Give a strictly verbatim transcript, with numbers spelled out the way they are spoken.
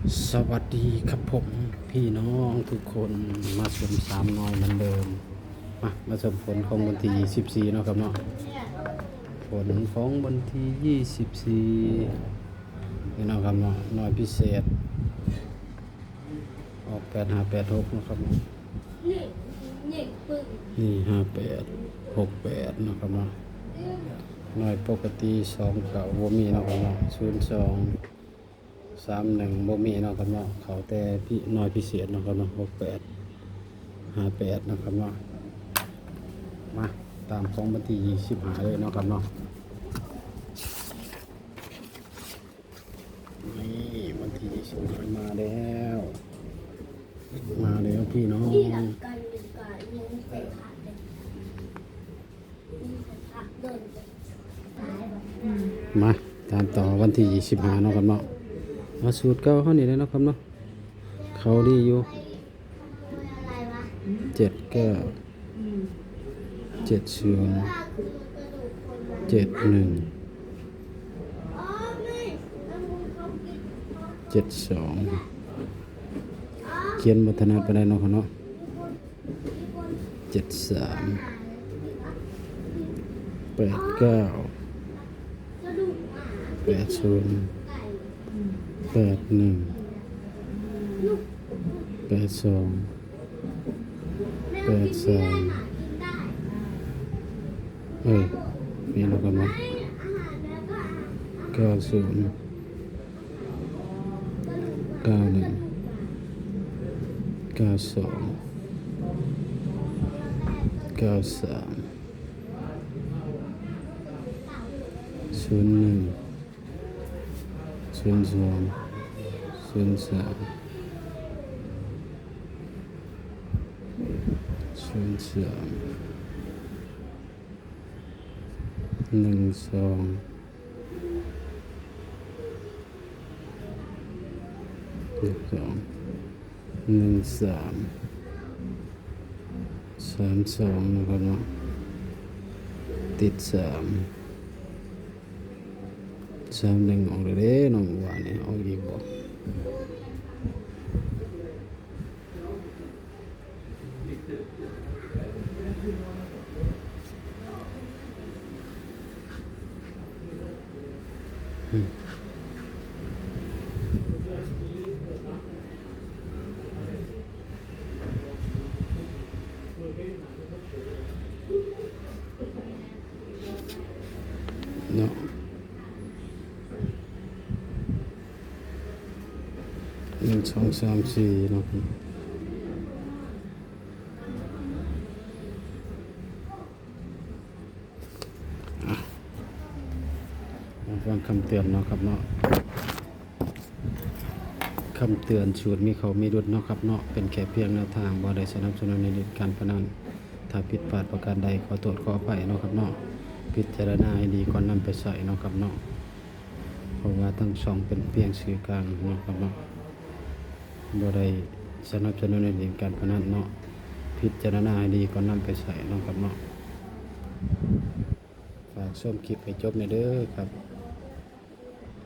สวัสดีครับผมพี่น้องทุกคน มาชมสามหน่อยเหมือนเดิม มามาชมผลของวันที่ยี่สิบสี่เนาะครับเนาะ ผลของวันที่ยี่สิบสี่นี่เนาะครับเนาะ หน่วยพิเศษ ออกแปดห้าแปดหกเนาะครับเนาะ นี่ห้าแปดหกแปดเนาะครับเนาะ หน่วยปกติสองเก้าบ่มีเนาะครับเนาะ ศูนย์สอง สามหนึ่ง บ่มีเนาะครับเนาะ เข้าแต่พิ หน่วยพิเศษเนาะครับเนาะ หกแปดห้าแปดเนาะครับเนาะ มาตามของวันที่ยี่สิบห้าเลยเนาะครับเนาะ นี่วันที่ยี่สิบห้ามาแล้ว มาแล้วพี่น้อง มาตามต่อวันที่ยี่สิบห้าเนาะครับเนาะ มาสูตรเก่าเฮานี่แหละเนาะครับเนาะ เข้าดีอยู่ เจ็ดเก้า เจ็ดศูนย์ เจ็ดหนึ่ง เจ็ดสอง เขียนบ่ถนัดปานใดเนาะครับเนาะ เจ็ดสาม แปดเก้า แปดศูนย์ แปดหนึ่ง แปดสอง แปดสาม เออ นี่เนาะครับเนาะ เก้าศูนย์ เก้าหนึ่ง เก้าสอง เก้าสาม ศูนย์หนึ่ง ศูนย์สอง ศูนย์สาม ศูนย์สาม หนึ่งสอง หนึ่งสอง หนึ่งสาม สามสองนะครับเนาะ ติดสาม สามหนึ่งออกเลยเด้น้องว่าเนี่ย ออกอีกบ่ เนาะ หนึ่งสองสามสี่เนาะ อ่ะ มาฟังคำเตือนเนาะครับเนาะ คำเตือน สูตรมีเข้ามีหลุดเนาะครับเนาะ เป็นแค่เพียงแนวทาง บ่ได้สนับสนุนให้เล่นการพนัน ถ้าผิดพลาดประการใด ขอโทษขออภัยเนาะครับเนาะ พิจารณาให้ดีก่อนนำไปใช้เนาะครับเนาะ เพราะว่าทั้งช่องเป็นเพียงสื่อกลางเนาะครับเนาะ บ่ได้สนับสนุนให้เล่นการพนันเนาะ พิจารณาให้ดีก่อนนำไปใช้เนาะครับเนาะ ฝากชมคลิปให้จบแหน่เด้อครับ